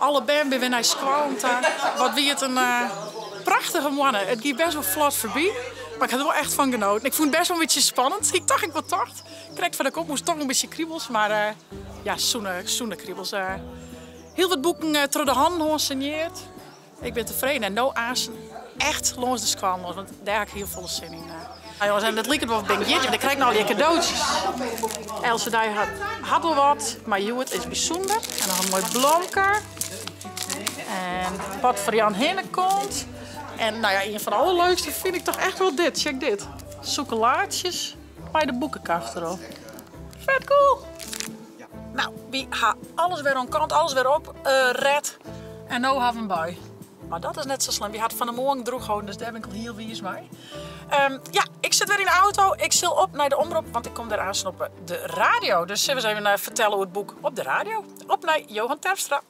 Alle bern binne wer nei skoallen ta. Wat wie it in prachtige moanne. It gie best wol flot foarby, mar ik ha der wol echt fan genoten. Ik fûn it best wol in bytsje spannend. Ik tocht ik wol tocht. Krekt foar de kop moast toch in bytsje kribels, mar ja, sûne, sûne kribels. Hiel wat boeken troch de hannen hân sinjeard. Ik bin tefreden en no aansen echt lâns de skoallen lâns, want dêr ha ik hiel folle sin yn. Ja, jonges, en it liket wol of bin ik hjir, want ik krij no allegear kadootsjes. Eltse dei hat, hat wol wat, mar hjoed is bysûnder. En noch in moai blomke. En wat foar Jan Hinnekomt. En nou ja, ien fan de allerleukste fyn ik toch echt wol dit. Check dit. Sûkelaatsjes mei de boekenkaft derop. Vet cool! Nou, wy ha alles wer oan kant, alles wer op uh, red. En no ha we in bui. Mar dat is net sa slim. Wy ha it fan 'e moarn drûch holden, dus dêr bin ik al hiel wiis mei. Um, ja, ik sit wer yn de auto. Ik sil op nei de omrop, want ik kom dêr aanst op de radio. Dus sille we ris even uh, fertelle oer it boek op de radio. Op nei Johan Terpstra.